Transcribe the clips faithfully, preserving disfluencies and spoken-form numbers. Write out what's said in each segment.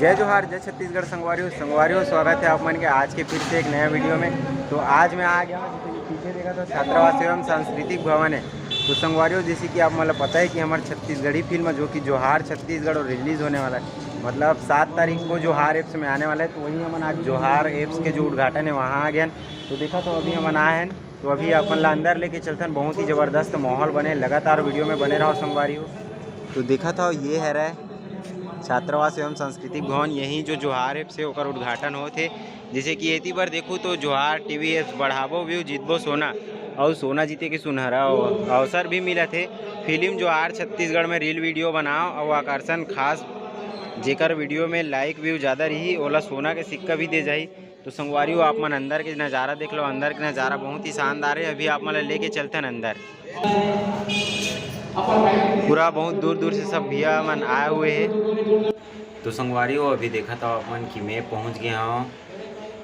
जय जोहार, जय छत्तीसगढ़ संगवारी हो। संगवारी हो, स्वागत है आप मन के आज के फिर से एक नया वीडियो में। तो आज मैं आ गया हूँ, जैसे कि पीछे देखा तो छात्रावास एवं सांस्कृतिक भवन है। तो संगवारी हो, जैसे कि आप मन ला पता है कि हमारे छत्तीसगढ़ी फिल्म जो कि जोहार छत्तीसगढ़ और रिलीज होने वाला है, मतलब सात तारीख को जोहार एप्स में आने वाला है, तो वहीं हमन आज जोहार एप्स के जो उद्घाटन है वहाँ आ गए हैं। तो देखा तो अभी हमन आए हैं, तो अभी अपन ला अंदर लेके चलथन। बहुत ही जबरदस्त माहौल बने, लगातार वीडियो में बने रहो संगवारी हो। तो देखा था ये है रहे छात्रावास एवं सांस्कृतिक भवन, यही जो जोहार एप्स है ओकर उद्घाटन होत हे। जैसे कि एती बर देखू तो जोहार टीवी एप्स बढ़ाबो व्यू जीतबो सोना, और सोना जीते के सुनहरा अव-, अवसर भी मिलत हे। फिल्म जोहार छत्तीसगढ़ में रील वीडियो बनाओ और आकर्षण खास, जेकर वीडियो में लाइक व्यू ज़्यादा रही ओला सोना के सिक्का भी दे जाही। तो संगवारी हो, आप मन अंदर के नज़ारा देख लो, अंदर के नज़ारा बहुत ही शानदार है। अभी आप मन ला लेके चलथन अंदर। पूरा बहुत दूर दूर से सब भैया मन आए हुए हैं। तो संगवारी हो, अभी देखा था आप मन कि मैं पहुंच गया हूँ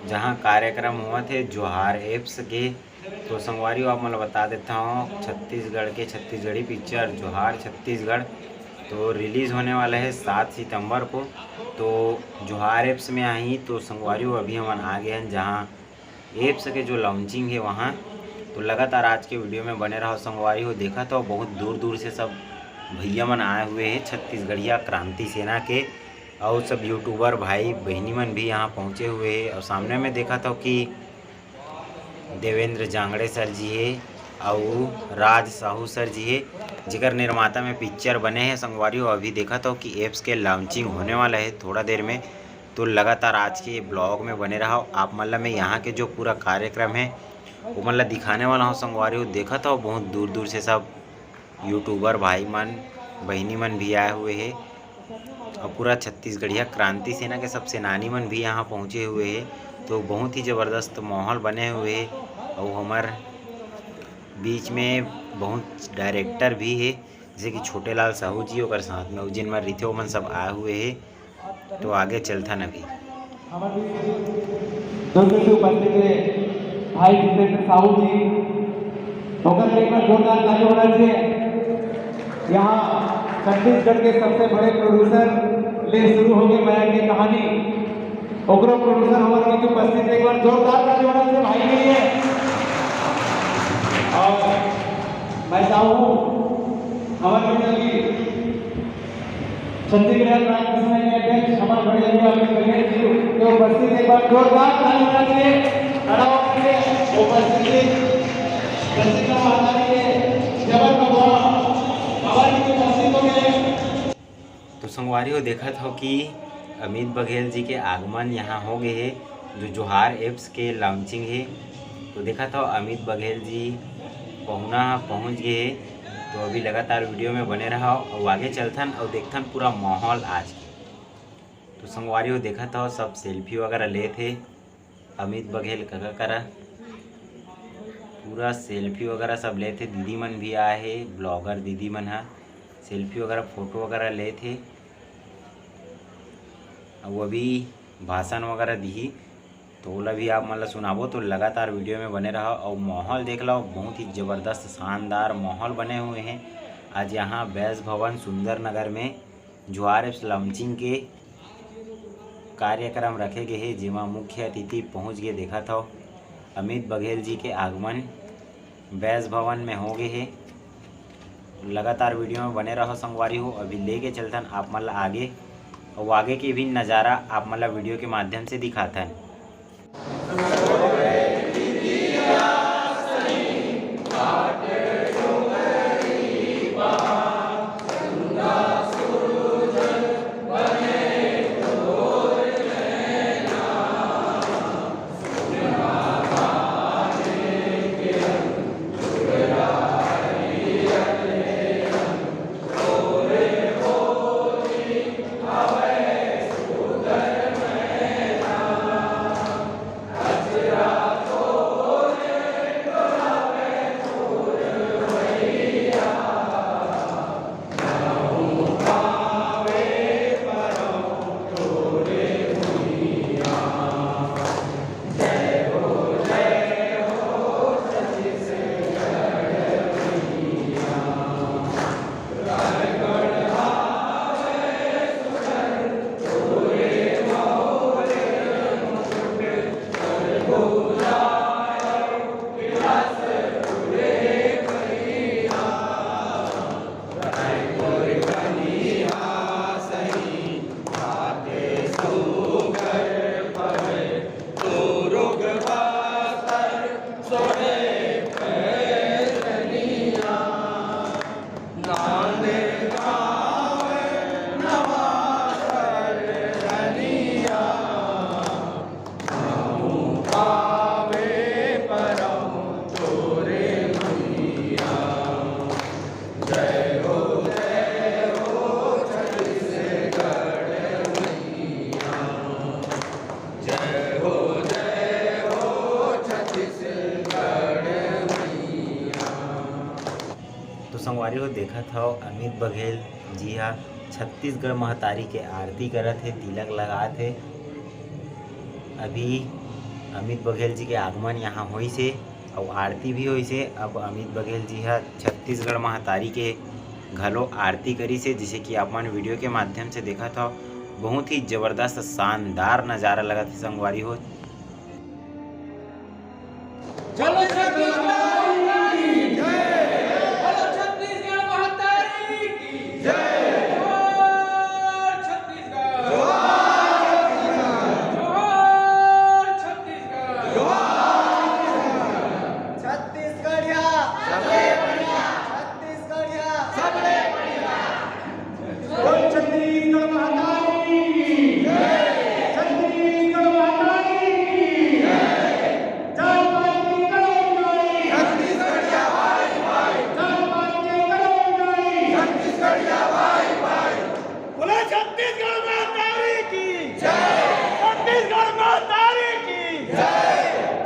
जहाँ कार्यक्रम हुआ थे जोहार एप्स के। तो संगवारी हो, आप मन ला बता देता हूँ, छत्तीसगढ़ के छत्तीसगढ़ी पिक्चर जोहार छत्तीसगढ़ तो रिलीज होने वाला है सात सितंबर को। तो जोहार एप्स में आई तो संगवारी हो, अभी हमन आ गए हैं जहाँ एप्स के जो लॉन्चिंग है वहाँ। तो लगातार आज के वीडियो में बने रहो संगवारी हो। देखा तो बहुत दूर दूर से सब भैया मन आए हुए हैं छत्तीसगढ़िया क्रांति सेना के, और सब यूट्यूबर भाई बहनी मन भी यहाँ पहुँचे हुए हैं। और सामने में देखा था कि देवेंद्र जांगड़े सर जी है और राज साहू सर जी है, जेकर निर्माता में पिक्चर बने हैं संगवारी हो। अभी देखा था कि एप्स के लॉन्चिंग होने वाला है थोड़ा देर में। तो लगातार आज के ब्लॉग में बने रहो। आप मन ला मैं यहाँ के जो पूरा कार्यक्रम है वो मन ला दिखाने वाला हूँ संगवारी हो। देखा था बहुत दूर दूर से सब यूट्यूबर भाई मन बहनी मन भी आए हुए हैं और पूरा छत्तीसगढ़िया क्रांति सेना के सब सेनानी मन भी यहाँ पहुँचे हुए हैं। तो बहुत ही ज़बरदस्त माहौल बने हुए है। और हमार बीच में बहुत डायरेक्टर भी है, जैसे कि छोटे लाल साहू जी, ओकर साथ में जिन मन रहिथे ओमन सब आए हुए है। तो आगे चलथन अभी। दूसरे से उपस्थित है भाई जितेंद्र साहू जी, ओकर लिए एक बार जोरदार ताली होना चाहिए। यहाँ छत्तीसगढ़ के सबसे बड़े प्रोड्यूसर ले शुरू हो गए मया के कहानी, ओकरो प्रोड्यूसर हमारे बीच उपस्थित, एक बार जोरदार ताली होना चाहिए भाई के लिए। और मैं चाहूँ हमारे मंडल की छत्तीसगढ़ राज्य सभा के अध्यक्ष हमारे बड़े भैया अमित बघेल जी के उपस्थित, एक बार जोरदार ताली होना चाहिए। खड़ा होकर के उपस्थित छत्तीसगढ़ महाराज के जबर का द्वारा हमारे बीच उपस्थित हो गए। तो संगवारी हो, देखत हो कि अमित बघेल जी के आगमन यहाँ हो गए हे, जो जोहार एप्स के लॉन्चिंग हे। तो देखत हो अमित बघेल जी पहुना पहुँच गए हे। तो अभी लगातार वीडियो में बने रहो और आगे चलथन और देखथन पूरा माहौल आज के। तो संगवारी हो, देखत हो सब सेल्फी वगैरह लेत हे। अमित बघेल कका करा पूरा सेल्फी वगैरह सब लेत हे। दीदी मन भी आए हे, ब्लॉगर दीदी मन ह सेल्फी वगैरह फोटो वगैरह लेत हे। अउ अभी भाषण वगैरह दिही, तो ओला भी आप मन ला सुनाबो। तो लगातार वीडियो में बने रहो और माहौल देख लो, बहुत ही ज़बरदस्त शानदार माहौल बने हुए हैं आज यहाँ बैस भवन सुंदर नगर में। जोहार एप्स लॉन्चिंग के कार्यक्रम रखे गए हे, जेमा मुख्य अतिथि पहुंच गए, देखत हव अमित बघेल जी के आगमन बैस भवन में हो गए हे। लगातार वीडियो में बने रहो संगवारी हो, अभी लेके चलथन आप मन ला आगे, और आगे के भी नज़ारा आप मन ला वीडियो के माध्यम से दिखाथन। देखत हव, अमित बघेल जी ह छत्तीसगढ़ महतारी के आरती करत हे, तिलक लगात हे। अभी अमित बघेल जी के आगमन यहाँ होइस हे अउ आरती भी होइस हे। अब अमित बघेल जी ह छत्तीसगढ़ महतारी के घलो आरती करिस हे, जिसे कि आप मन वीडियो के माध्यम से देखत हव। बहुत ही जबरदस्त, शानदार नजारा लगत हे संगवारी हो। चलो छत्तीसगढ़ की जय। बोलो छत्तीसगढ़ महतारी की जय। जोहार छत्तीसगढ़। जोहार छत्तीसगढ़। छत्तीसगढ़िया सबले बढ़िया। छत्तीसगढ़िया सबले बढ़िया। बोल छत्तीसगढ़ महतारी की जय। छत्तीसगढ़ महतारी की जय। जात पात के करो विनय। छत्तीसगढ़िया भाई भाई। जात पात के करो विनय। छत्तीसगढ़िया भाई भाई। बोले छत्तीसगढ़ महतारी की जय। छत्तीसगढ़ महतारी की जय।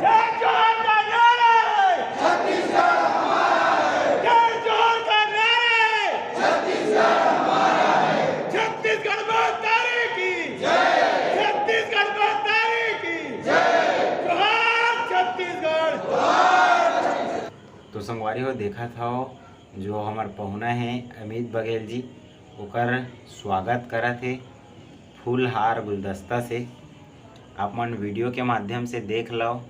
जय जोहार का नारा है। छत्तीसगढ़ हमारा है। जय जोहार का नारा है। छत्तीसगढ़ हमारा है। छत्तीसगढ़ महतारी की जय। छत्तीसगढ़ महतारी की जय। जोहार छत्तीसगढ़। तो संगवारी हो, देखत हव जो हमर पहुना हे अमित बघेल जी, ओकर स्वागत करत हे फूल हार गुलदस्ता से। आप मन वीडियो के माध्यम से देख लव,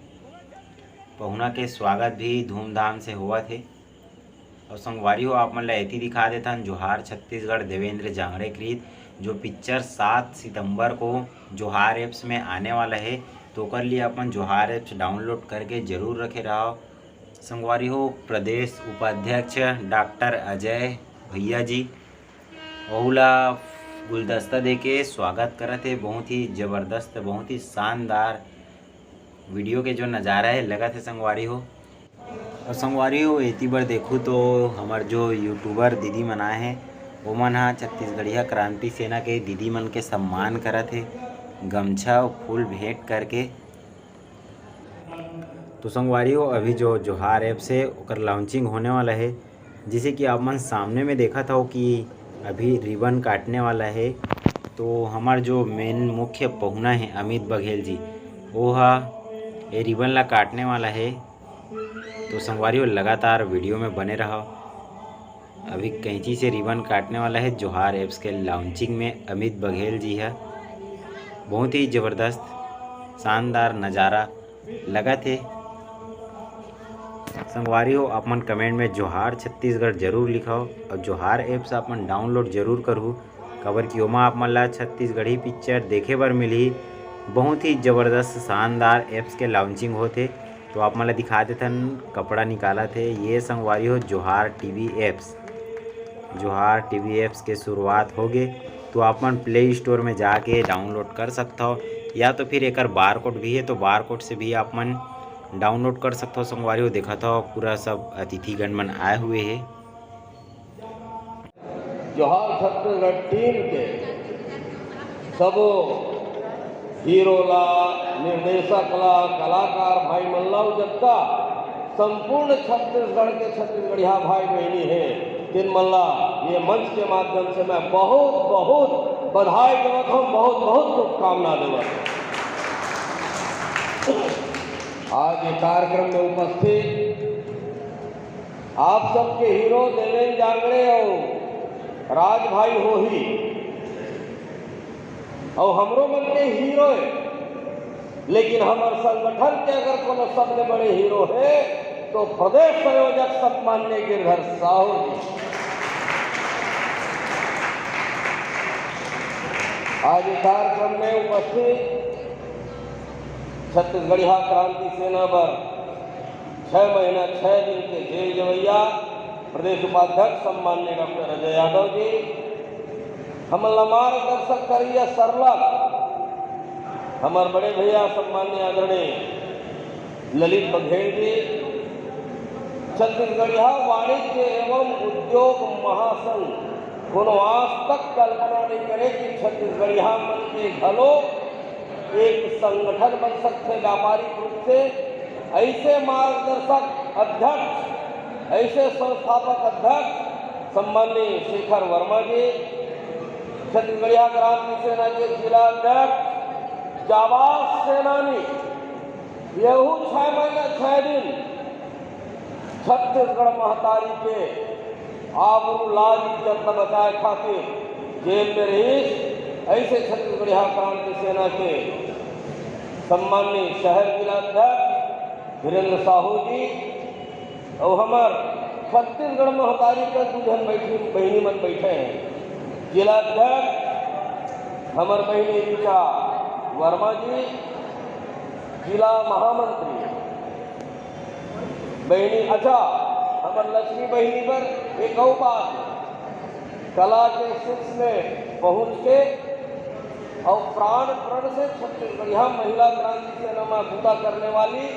पहुना के स्वागत भी धूमधाम से होवत हे। अउ संगवारी हो, आप मन ला एती दिखा देथन, जोहार छत्तीसगढ़ देवेंद्र जांगड़े कृत जो पिक्चर सात सितंबर को जोहार एप्स में आने वाला हे, तो ओकर लिए आप मन जोहार एप्स डाउनलोड करके जरूर रखे रहव। संगवारी हो, प्रदेश उपाध्यक्ष डॉक्टर अजय भैया जी ओहू ला गुलदस्ता देके स्वागत करत हे। बहुत ही जबरदस्त, बहुत ही शानदार वीडियो के जो नज़ारा हे, लगत हे संगवारी हो। अउ संगवारी हो, एती बर देखहू तो हमर जो यूट्यूबर दीदी मन आए हे, ओमन ह छत्तीसगढ़िया क्रांति सेना के दीदी मन के सम्मान करत हे, गमछा अउ फूल भेंट करके। तो संगवारी हो, अभी जो जोहार एप्स हे, ओकर लॉन्चिंग होने वाला हे। जैसे कि आप मन सामने में देखत हव कि अभी रिबन काटने वाला हे, तो हमर जो मेन मुख्य पहुना हे अमित बघेल जी, वो ह ये रिबन ला काटने वाला हे। तो संगवारी हो, लगातार वीडियो में बने रहव। अभी कैंची से रिबन काटने वाला हे जोहार एप्स के लॉन्चिंग में अमित बघेल जी ह। बहुत ही जबरदस्त, शानदार नज़ारा लगत हे। संगवारी हो, आप मन कमेंट में जोहार छत्तीसगढ़ जरूर लिखव अउ जोहार एप्स आप मन डाउनलोड जरूर करहू, काबर कि ओमा आप मन ला छत्तीसगढ़ी पिक्चर देखे बर मिलही। बहुत ही जबरदस्त, शानदार एप्स के लॉन्चिंग होत हे। तो आप मन ला दिखा देथन, कपड़ा निकालत हे। ये संगवारी हो, जोहार टीवी एप्स, जोहार टीवी एप्स के शुरुआत हो गे। तो आप मन प्ले स्टोर में जाके डाउनलोड कर सकथव, या तो फिर एकर बारकोड भी हे, तो बारकोड से भी आप मन डाउनलोड कर सकथव। संगवारी हो, देखत हव, पूरा सब अतिथिगण मन आए हुए हे। जोहार छत्तीसगढ़ टीम के सबो हीरो ला, निर्देशक ला, कलाकार भाई मन ला, अउ जतका संपूर्ण छत्तीसगढ़ के छत्तीसगढ़िया भाई बहिनी हे, तेन मन ला ये मंच के माध्यम से मैं बहुत बहुत बधाई देवत हूँ, बहुत बहुत शुभकामना देवत हूँ। आज ये कार्यक्रम में उपस्थित आप सबके हीरो देवेंद्र जांगड़े अउ राज भाई होही, अउ हमरो मन के हीरो हे, लेकिन हमर संगठन के अगर कोनो सबले बड़े हीरो हे, तो प्रदेश संयोजक सम्माननीय गिरधर साहू जी। आज ये कार्यक्रम में उपस्थित छत्तीसगढ़िया क्रांति सेना बर छह महीना, छह दिन के जेल जवैया प्रदेश उपाध्यक्ष सम्माननीय डॉक्टर अजय यादव जी, हमन ला मार्गदर्शक करइया सरलग हमर बड़े भैया सम्माननीय आदरणीय ललित बघेल जी, छत्तीसगढ़िया वाणिज्य एवं उद्योग महासंघ कोनो आज तक कल्पना नहीं करे कि छत्तीसगढ़िया मन के घलो एक संगठन बन सकथे व्यापारिक रूप से। ऐसे मार्गदर्शक अध्यक्ष, ऐसे संस्थापक अध्यक्ष सम्माननीय शेखर वर्मा जी, छत्तीसगढ़िया क्रांति सेना के जिला अध्यक्ष, जाबाज सेनानी, यहू छह महीना छह दिन छत्तीसगढ़ महतारी के आबरू लाज इज्जत ल बचाए खातिर जेल में रहिस, ऐसे छत्तीसगढ़िया क्रांति सेना के सम्माननीय शहर जिला अध्यक्ष धीरेन्द्र साहू जी, अउ हमर छत्तीसगढ़ महतारी के दू झन बैठी, बहिनी मन बैठे हैं। जिला अध्यक्ष हमर बहिनी ऋचा वर्मा जी, जिला महामंत्री बहिनी, अच्छा, हमर लक्ष्मी बहिनी बर एक अउ बात, कला के शीर्ष में पहुंच के अउ प्राण प्रण से छत्तीसगढ़िया महिला क्रांति सेना में बूता करने वाली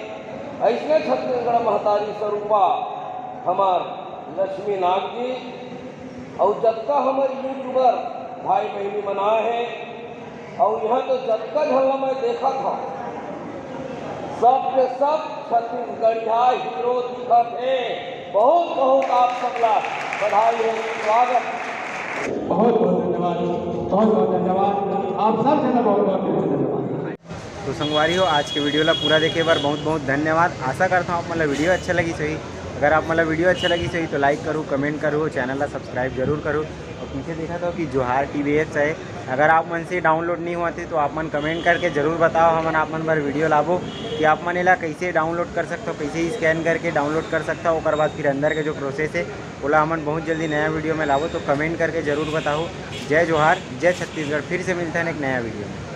ऐसने छत्तीसगढ़ महतारी स्वरूपा हमार लक्ष्मी नाग जी, अउ जतका हमर यूट्यूबर भाई बहिनी मन आए हैं, अउ यहाँ तो जतका झन ला मैं देखत हंव, सब के सब छत्तीसगढ़िया हीरो दिखत हे। बहुत बहुत आप सब ला बधाई है, स्वागत। बहुत बहुत धन्यवाद, बहुत बहुत धन्यवाद आप सब जन ला, बहुत बहुत धन्यवाद। तो संगवारी हो, आज के वीडियो ला पूरा देखे बर बहुत बहुत धन्यवाद। आशा करता हूँ आप मन ला वीडियो अच्छा लगिस होही। अगर आप मन ला वीडियो अच्छा लगिस होही तो लाइक करू, कमेंट करू, चैनल ला सब्सक्राइब जरूर करू। और पीछे देखत हो कि जोहार टीवीएच है, अगर आप मन से डाउनलोड नहीं होवत हे तो आप मन कमेंट करके जरूर बताओ, हमन आप मन बर वीडियो लाबो कि आप मन एला कैसे डाउनलोड कर सकथो, कैसे स्कैन करके डाउनलोड कर सकथो, ओकर बाद फिर अंदर के जो प्रोसेस है ओला हमन बहुत जल्दी नया वीडियो में लाबो। तो कमेंट करके जरूर बताओ। जय जोहार, जय छत्तीसगढ़। फिर से मिलते हैं एक नया वीडियो में।